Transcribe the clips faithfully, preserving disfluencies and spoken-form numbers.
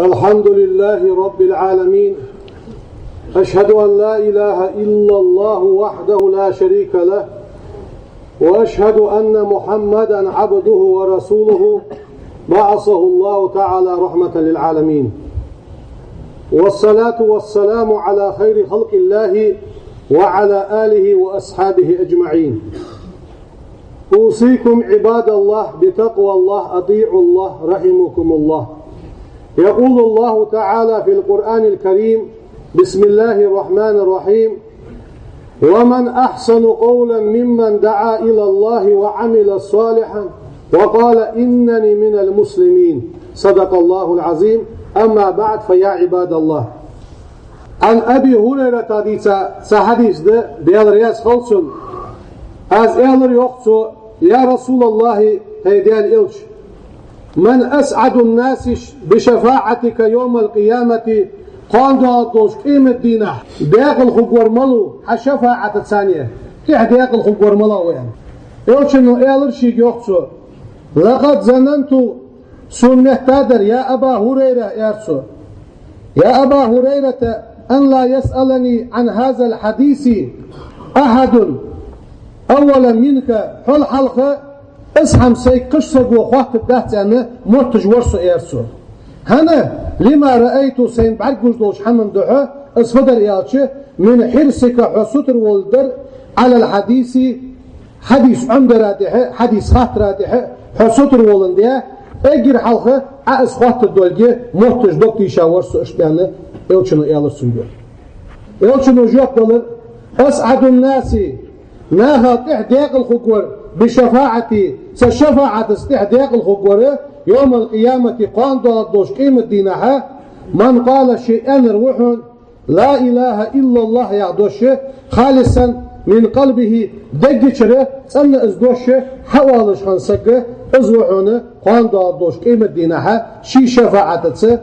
الحمد لله رب العالمين. أشهد أن لا إله إلا الله وحده لا شريك له، وأشهد أن محمدا عبده ورسوله، بعثه الله تعالى رحمة للعالمين. والصلاة والسلام على خير خلق الله وعلى آله وأصحابه أجمعين. أوصيكم عباد الله بتقوى الله، أطيعوا الله، رحمكم الله. يقول الله تعالى في القرآن الكريم: بسم الله الرحمن الرحيم: ومن أحسن قولا ممن دعا إلى الله وعمل صالحا وقال إنني من المسلمين. صدق الله العظيم. أما بعد، فيا عباد الله. عن أبي هريرة, хьадис да, Даьла раьза хилва цунна. Аз аьлар, йоах цо: يا رسول الله, хӀай Даьла Элча, من أسعد الناس بشفاعتك يوم القيامة, кхоана доагӀаш долча къематдийнахьа даькъала хургвар малув хьа шафаӀатаца, тӀехьа даькъала хургвар малув, аьнна. Элчано аьлар шийга, йоах цо: لقد ظننت, сона моттадар, يا أبا هريرة, аьлар цо, يا أبا هريرة, أن لا يسألني عن هذا الحديث أحد أول منك, хьол хьалха из хӀама сайга кхыча саго хоаттаргдац аьнна мотташ вар со, аьлар цо. ХӀана? لما رأيت, сайна бӀаргагуш долча хӀаман духьа, из фу дар аьлча, من حرصك, хьо сутара волаш дар, على الحديث, хьадис Ӏомадара тӀехьа, хьадис хаттара тӀехьа хьо сутара воландаь, эггара хьалха Ӏа из хоаттаргдолга мотташ дог тийша вар со, иштта аьнна, Элчано аьлар цунга. Элчано жоп далар: أسعد الناس, нахал тӀехьа даькъала хургвар, بشفاعتي, са шафаӀатаца тӀехьа даькъала хургвар, يوم القيامة, кхоана доагӀаш долча къематдийнахьа, من قال, ше аьннар ва хьона, لا إله إلا الله яха дош, خالصا من قلبه, деггачара цӀена из дош хьаоалаш хинна саг, из ва хьона кхоана доагӀаш долча къематдийнахьа ший шафаӀатаца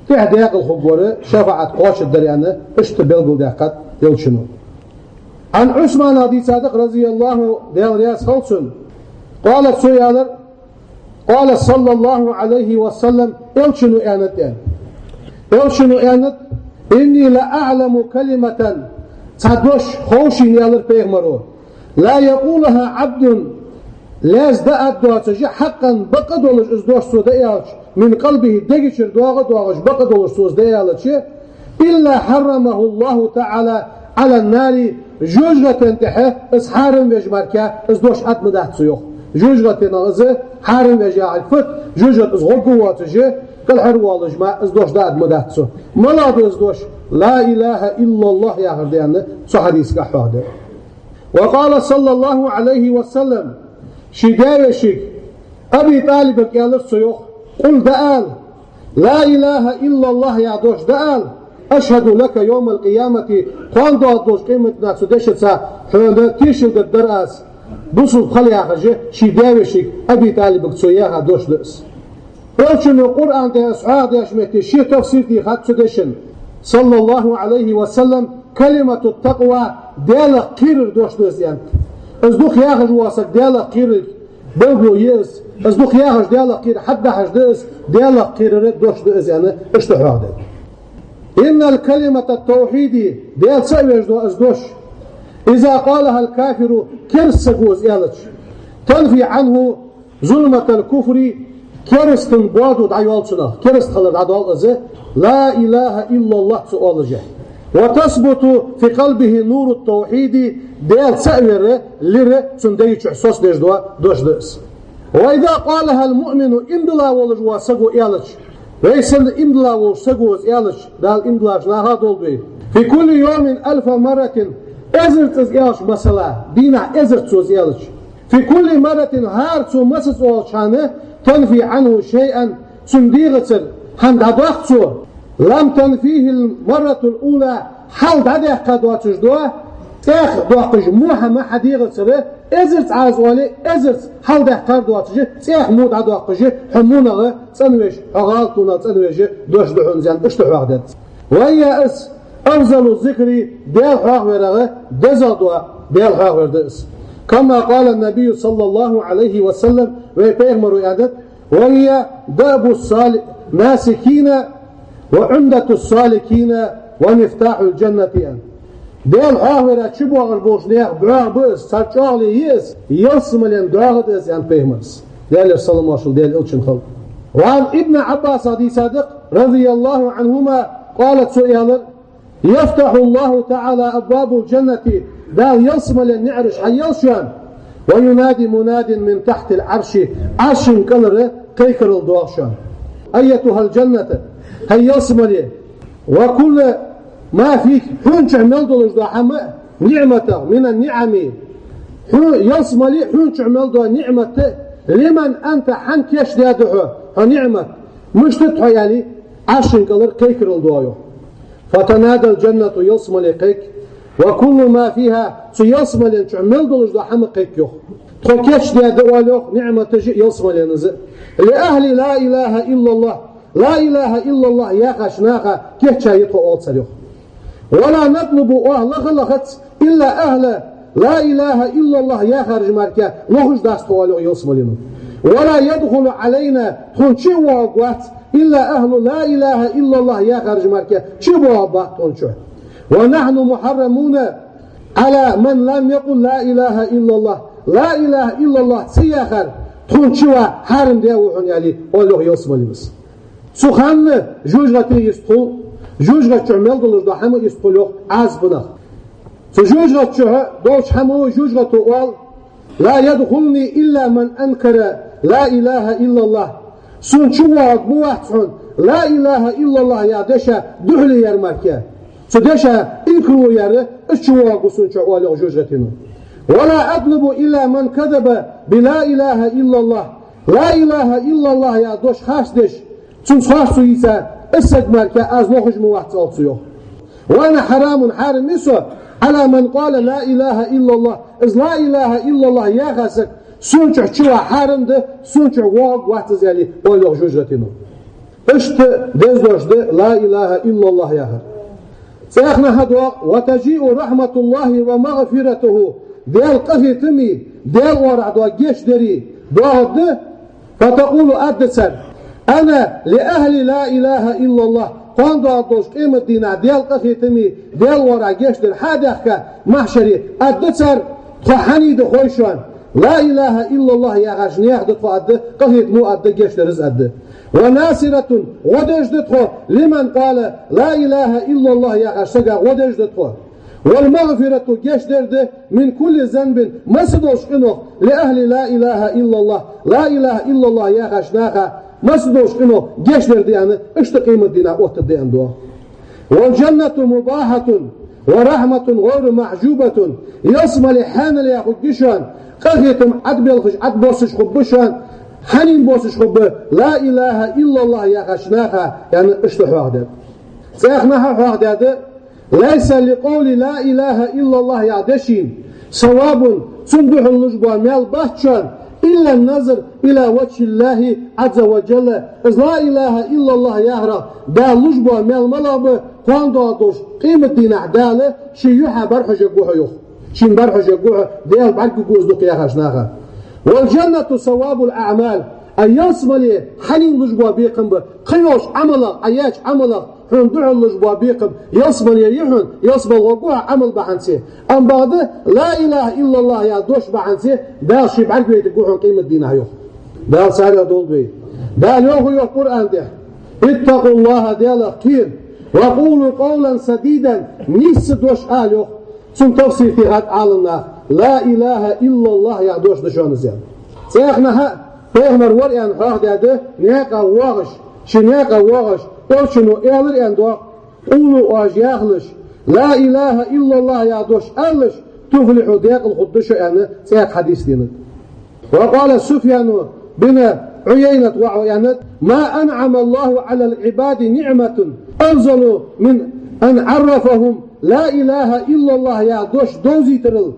тӀехьа даькъала хургвар, шафаӀат кхоачаргдар аьнна, иштта белгалдаьккхад Элчано. عن عثمان, дийцад, رضي الله, Даьла раьза хилва цунна, قال, цо аьлар: قال صلى الله عليه وسلم, Элчано аьннад, аьнна. Элчано аьннад: إني لأعلم كلمة, цхьа дош хов шийна, аьлар пайхамаро, لا يقولها عبد, лаьца дӀаоттадоацаш, حقا, бакъ долаш из дош цо дӀааьлча, من قلبه, дегачара доагӀа а доагӀаш, бакъ долаш цо из дӀааьлча, إلا حرمه الله تعالى على النار, жожагӀатен тӀехьа из хьарам веш мара из дош Ӏад ма дац цо, йоах. ЖожагӀатенах из хьарам веш яхилга фуд, жожагӀата из гӀоргвоацаш, кӀалхарвоалаш мара из дош дӀаоттад ма дац цо. МалагӀа да из дош? لا إله إلا الله яхар да аьнна, цу хьадисагахь хьоахадаьд. وقال صلى الله عليه وسلم, ший даь-вешийга, Аби ТӀалибага аьлар цо, йоах: قل, дӀаала, لا إله إلا الله яха дош дӀаала, أشهد لك يوم القيامة, кхоана доагӀаш долча къематдийнахьа цу дешаца хьона тешал дергдар аз, бусалба хила, яхаш, ший даь-вешийга Аби ТӀалибага цо яьха дош да из. Элчано Къуръан тӀа из хьоахадеш метте ший тафсир дийхад цу дешан, صلى الله عليه وسلم, كلمة التقوى, Даьлах кхерара дош да из, аьннад. Из дукха яхаш вола саг Даьлах кхерарга белгало я из, из дукха яхаш Даьлах кхерар хьадахьаш да из, Даьлах кхерара дош да из, аьнна, иштта хьоахадаьд. إن كلمة التوحيد, Даьла цаӀ веш дола из дош, إذا قالها الكافر, кераста саго из аьлча, تنفي عنه ظلمة الكفر, керастан боадо дӀайоал цунах, кераста хилар дӀадоал из, لا إله إلا الله ца оалаш. وتثبت في قلبه نور التوحيد, Даьла цаӀ вера лира цун дега чу соцадеш дола дош да из. وإذا قالها المؤمن, иман дилла волаш вола саго аьлча, вай санна иман дилла волча саго из аьлча, Дала иман диллача наха долда вай, في كل يوم ألف مرة, эзарза из аьлча, масала, дийнахьа эзарза цо из аьлча, في كل مرة, хӀара цо массаза оалача хана, تنفي عنه شيئا, цун дегӀацара хӀама дӀадоаккх цо, لم تنفه المرة الأولى, хьалха дӀадаьккха доацаш дола, цӀаьхха доаккхаш мо хӀама хьа дегӀацара, эзарза Ӏа из оале, эзарза хьалха даьккхар доацаш, цӀаьхха мо дӀадоаккхаш, хьо монах цӀенвеш, хьо гӀалатонах цӀенвеш дош да хьона из, аьнна, иштта хьоахадаьд. وهي, из, أفضل الذكر, Даьла хьоахаварах дезагӀа дола Даьла хьоахавар да из. كما قال النبي صلى الله عليه وسلم, вай пайхамаро аьннад: وهي دأب الصال-, الناسكين وعمدة السالكين ومفتاح الجنة, аьнна. Даьла хьоахавара чубоагӀаш болча наьха бӀоагӀа ба из, цар чӀоагӀал я из, ялсмален доагӀа да из, аьннад пайхамара. Даьлера салам-моаршал Даьла элчанна хилда. وعن ابن عباس, хьадис да, رضي الله عنهما قال, цо аьлар: يفتح الله تعالى أبواب الجنة, Дала ялсмален наӀараш хьаелл шоана, وينادي مناد من تحت العرش, Ӏарша кӀалара кхайкарал доагӀа шоана: أيتها الجنة, хӀай ялсмале, وكل ما فيك, хьона чу мел долаш дола хӀама, نعمة من النعم, хьона, ялсмале, хьона чу мел дола ниӀмат, لمن أنت, хьан кийчдаь да хьо, хьо ниӀмат, мишта да хьо, аьле, Ӏарша кӀалара кхайкарал доагӀа, йоах. فتنادى الجنة, ялсмале кхайк, وكل ما فيها, цу ялсмален чу мел долаш дола хӀама кхайк, йоах. Тхо кийчдаь да, оал, йоах, ниӀматаш а, ялсмале а. لأهل لا إله إلا الله, لا إله إلا الله яхача наха кийчъяь я тхо, оал цар, йоах. ولا نطلب, оаха лаха а лахац, إلا أهل لا إله إلا الله яхараш мара лохаш дац тхо, оал, йоах, ялсмалено. ولا يدخل علينا, тхона чу а воагӀаргвац, إلا أهل لا إله إلا الله яхараш мара чу а боагӀаргбац тхона чу. ونحن محرمون على من لم يقل لا إله إلا الله. لا إله إلا الله ца яхар тхона чу вар хьарам даь ва хьона, аьле, оал, йоах, ялсмалено. Цу хана жожагӀате йистхул, жожагӀата чу мел долаш дола хӀама йистхул, йоах, Ӏазапах. Цу жожагӀата чу долча хӀамано жожагӀато оал: لا يدخلني إلا من أنكر لا إله إلا الله. Сона чу воагӀаргвац хьона لا إله إلا الله яха деша духьале яр мара. Цу деша инкарло яр, из чу воагӀаргва сона чу, оал, йоах, жожагӀатено. ولا أطلب إلا من كذب بلا إله إلا الله. لا إله إلا الله яха дош харцдеш, цунца харцо йийца, из саг мара аз лохаш ма вац, оал цо, йоах. وأنا حرام, хьарам я со, على من قال لا إله إلا الله. Из لا إله إلا الله яха саг сона чу чувар хьарам да, сона чу воагӀаргвац из, аьле, оал, йоах, жожагӀатено. Иштта деза дош да لا إله إلا الله яхар. ЦӀаьхха хьадоагӀа: وتجيء رحمة الله ومغفرته. Даьла къахетами, Даьла оагӀорахьа дола гешт дари доагӀаргда, فتقول, аргда цар: أنا لأهل لا إله إلا الله. Кхоана доагӀаш долча къематдийнахьа Даьла къахетами, Даьла оагӀорахьа гешт дари хьадаьхка, махьшаре, аргда цар: тхо хьанна да хой шоана? لا إله إلا الله яхача наьха да тхо, аргда, къахетамо аргда, гешт дараш аргда. وناصرة, гӀо деш да тхо, لمن قال لا إله إلا الله яхача сага гӀо деш да тхо. والمغفرة, гешт дар да, من كل ذنب, масса долча къинох, لأهل لا إله إلا الله, لا إله إلا الله яхача наха масса долча къинох гешт дар да, аьнна, иштта къематдийнахьа оттаргда, аьнна, доагӀа. والجنة مباحة ورحمة غير محجوبة. Ялсмале хьаьнала яь хургья шоана, къахетам Ӏобелхаш, Ӏобоссаш хургба шоана, хьанна боссаш хургба لا إله إلا الله яхача наха, аьнна, иштта хьоахадаьд. ЦӀаьхха хьоахадаьд: ليس لقول لا إله إلا الله яха дешийна ثواب, цунна духьал луш бола маьл бац шоана, إلا النظر إلى وجه الله عز وجل. Из لا إله إلا الله яхарах Дала луш бола маьл малагӀа ба, кхоана доагӀаш долча къематдийнахьа Дала ший юхьа бӀарахьожаргва хьо, йоах. Шийна бӀарахьожаргва хьо, Даьла бӀаргагургва из дукха яхача наха. والجنة ثواب الأعمال. А ялсмале хьанна луш бола бекхам ба, кхыйолча Ӏамалах, Ӏа яьча Ӏамалах хьона духьал луш бола бекхам ялсмале я хьона, ялсмале гӀоргва хьо Ӏамал бахьанце. Амма бакъда لا إله إلا الله яха дош бахьанце Дала ше бӀаргавайтаргва хьона къематдийнахьа, йоах. Дала царех долда вай. Дала йоах, йоах Къуръан тӀа: اتقوا الله, Даьлах кхера, وقولوا قولا سديدا, нийса дош ала, йоах. Цун тафсир техад Ӏаламнаха: لا إله إلا الله яха дош да шоана из, аьнна. ЦӀаьхха пайхамар вар аьнна хьоахадаьд, наькъа воагӀаш, ший наькъа воагӀаш, элчано аьлар аьнна доагӀа: قولوا, оаш яхалаш, لا إله إلا الله яха дош алалаш, تفلحوا, даькъала хургда шо, аьнна, цӀаьхха хьадис денад. وقال سفيان بن عيينة, ваӀо аьннад: ما أنعم الله على العباد نعمة أفضل من أن عرفهم لا إله إلا الله яха дош довзийтарал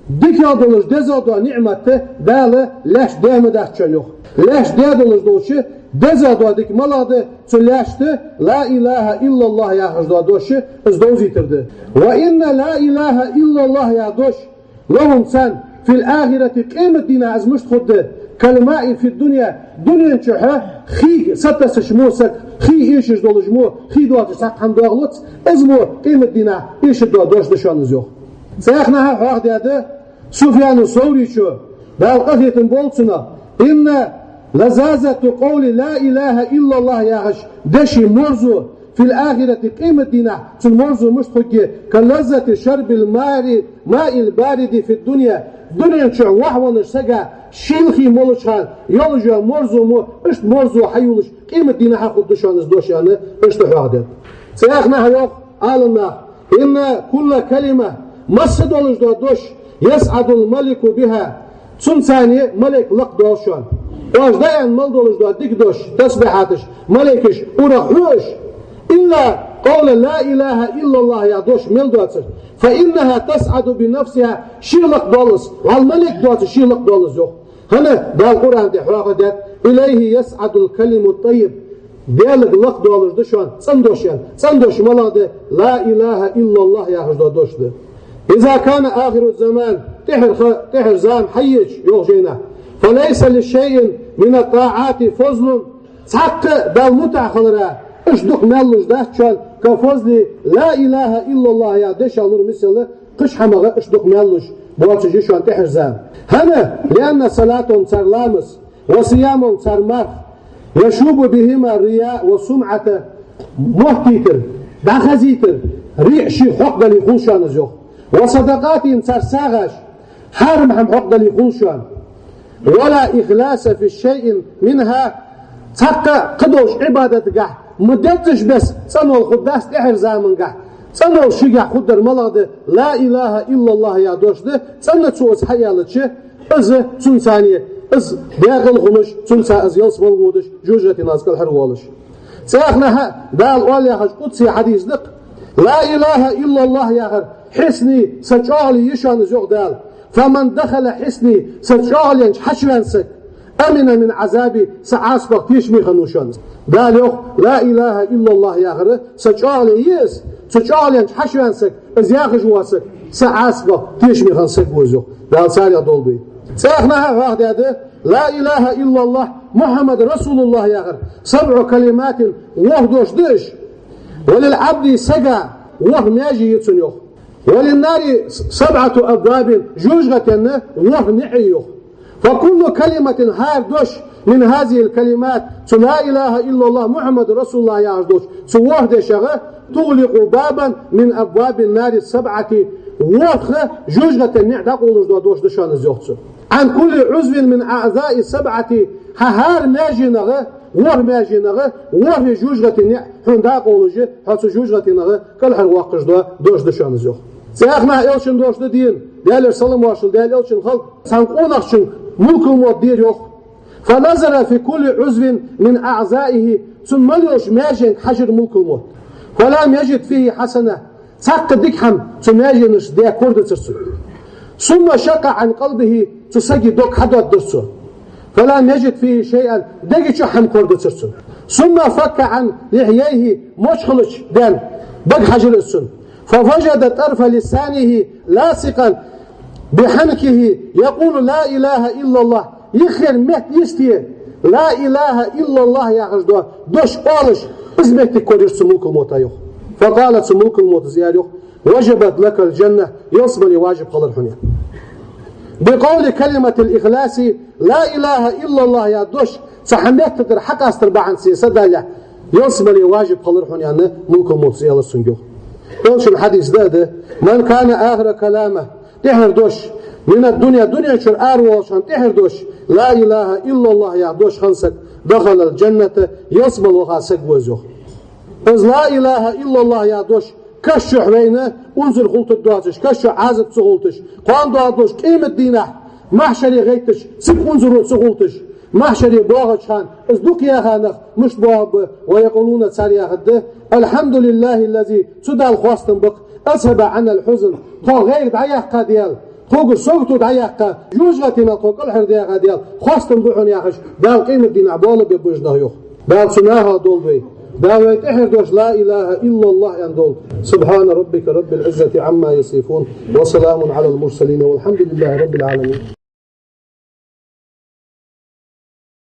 дикагӀа долаш, дезагӀа дола ниӀмат Дала лаьшта даь ма дац шоана, йоах. Лаьшта даь долаш долча дезагӀа дола дика малагӀа да, цу лаьшта لا إله إلا الله яхаш дола дош, из довзийтар да. وإن لا إله إلا الله яха дош لهم царна في الآخرة, къематдийнахьа из мишта хургда, كالماء في الدنيا, дунен чухь хий сатессача мо саг хий эшаш долаш мо, хий доацаш цхьаккха хӀама доагӀалац, из мо къематдийнахьа эшаш дола дош да шоана из, йоах. Цхьаннахьа хьоахадаьд Суфьяну Саврийс, Дала къахетам болба цунна: «إن لذاذة قول لا إله إلا الله», яхаш, дешай марзо, «في الآخرة», къематдийнахьа цун марзо мишта хургья, «كلذة شرب الماء، الماء البارد في الدنيا». Дунен чу вахавеннача сага шийла хий молача хана йолаш йола марзо мо, иштта марзо хьайолаш, къематдийнахьа хургда шоана из дош, аьнна, иштта хьоахадаьд. Цхьаннахьа йоах Ӏаламнаха: «إن كل كلمة», масса долаш дола дош, «يصعد الملك بها», цунца малайк лакхдоал шоана. Оаш дӀааьнна мел долаш дола дика дош, тасбихьаташ, малайкаш урагӀ хьу уж, «إلا قول لا إله إلا الله», яха дош мел доацар, «فإنها تصعد بنفسها», ше лакхдоал из, вӀалла малайк доацаш ше лакхдоал из, йоах. ХӀана, Дала Къуръан тӀа хьоахадаьд: «إليه يصعد الكلم الطيب». Даьлага лакхдоалаш да шоана цӀена дош, аьнна. ЦӀена дош малагӀа да? «لا إله إلا الله» яхаш дола дош да. «إذا كان آخر الزمان», тӀехьара ха-, тӀехьара зама хьаеча, йоах жайна, «فليس لشيء من الطاعات فضل». Цхьаккха Далла мутӀахьа хилара иштта дукха маьл луш дац шоана, «كفضل لا إله إلا الله» яха дешах лур мисала, кхыча хӀамах иштта дукха маьл луш боацаш я шоана тӀехьара зама. ХӀана? «لأن صلاتهم», цар ламаз, «وصيامهم», цар марха, «يشوب بهما الرياء والسمعة», моттийтар, дӀахазийтар, рийхьа ший хьокхадалийта хул шоана из, йоах. «وصدقاتهم», цар сагӀаш, хьарам хӀама хьокхадалийта хул шоана. «ولا إخلاص في شيء منها», цхьаккха кхыдолча Ӏибадатагахьа ма деззача беса цӀенвала хургдац тӀехьара замангахьа. ЦӀенвала шийгахьа хургдар малагӀа да? «لا إله إلا الله» яха дош да, цӀена цо из хьааьлча, из цунца, из декъала хулаш, цунца из ялсмала водаш, жожагӀатенах из кӀалхарвоалаш. Цхьаннахьа Дала оал яхаш къудси хьадис да-кх: «لا إله إلا الله» яхар «حصني», са чӀоагӀал я шоана из, йоах Дала. «فمن دخل حصني», са чӀоагӀал енча хьачувена саг, «أمن من عذابي», са Ӏазапах тешаме хиннав шоана. Дала йоах: «لا إله إلا الله» яхар са чӀоагӀал я из, цу чӀоагӀал енча хьачувена саг, из яхаш вола саг, са Ӏазапах тешаме хинна саг ва из, йоах. Дала царех долда вай. Цхьаннахьа хьоахадаьд: «لا إله إلا الله محمد رسول الله» яхар «سبع كلمات», ворхӀ дош да уж. «وللعبد», сага ворхӀ маьже я цунна, йоах. «وللنار سبعة أبواب», жожагӀатенна ворхӀ ниӀ я, йоах. «فكل كلمة», хӀара дош, «من هذه الكلمات», цу «لا إله إلا الله محمد رسول الله» яхаш долча цу ворхӀ дешах, «تغلق بابا من أبواب النار السبعة», ворхӀ жожагӀатен ниӀ дӀакъовлаш дола дош да шоана из, йоах цо. «عن كل عضو من أعضاء السبعة», хьа хӀара маьженах, ворхӀ маьженах, ворхӀ жожагӀатен ниӀ хьона дӀакъовлаш, хьо цу жожагӀатенах кӀалхарвоаккхаш дола дош да шоана из, йоах. Цхьаннахьа Элчан дош да дийна, Даьлера салам-моаршал далда Элчан халкъ, цхьан къонахчун мулкал мотт дера, йоах. «فنظر في كل عضو من أعضائه», цун мел йолча маьженга хьажар мулкал мотт. «فلم يجد فيه حسنة», цхьаккха дика хӀама цу маьженашта даь кордацар цо. «ثم شق عن قلبه», цу сага дог хьадоададир цо. «فلم يجد فيه شيئا», дега чу хӀама кордацар цо. «ثم فك عن لحييه», мочхалча даьна бага хьажар из цун. «فوجد طرف لسانه لاصقا بحنكه يقول لا إله إلا الله». Юххера метта йисте «لا إله إلا الله» яхаш дола дош оалаш, из моттиг корайир цу мулкал мотта, йоах. «فقال», цу мулкал мотта из аьлар, йоах: «وجبت لك الجنة», ялсмале важиб хилар хьона. «بقول كلمة الإخلاص لا إله إلا الله» яха дош цу хьа метта тӀара хьакъастар бахьанца са даллехь, ялсмале важиб хилар хьона, аьнна, мулкал мотта из аьлар цунга, йоах. Элчан хьадис да, да: «من كان آخر كلامه», тӀехьара дош, «من الدنيا», дунен чура аравоалача хана тӀехьара дош «لا إله إلا الله» яха дош хинна саг, «دخل الجنة», ялсмале ваха саг ва из, йоах. Из «لا إله إلا الله» яха дош каша чу вайна унзара хулийтаргдоацаш, каша чу Ӏазап ца хулийташ, кхоана доагӀаш долча къематдийнахьа, махьшаре гӀайттача, цига унзаро ца хулийташ, махьшаре боагӀача хана из дукха яха нах мишта боагӀаргба? «ويقولون», цар яхаргда: «الحمد لله الذي», цу Далла хоастам ба-кх, «أذهب عنا الحزن», тхох гӀайгӀа дӀаяьккхай Даьла, тхогара сагото дӀаяьккхай, жожагӀатенах тхо кӀалхардаьккхай Даьла, хоастам ба хьона», яхаш, Дала къематдийнахьа боалабергба уж нах, йоах. Дала цу нахах долда вай. Дала вай тӀехьара дош «لا إله إلا الله» аьнна долда. سبحان ربك رب العزة عما يصفون، وسلام على المرسلين، والحمد لله رب العالمين.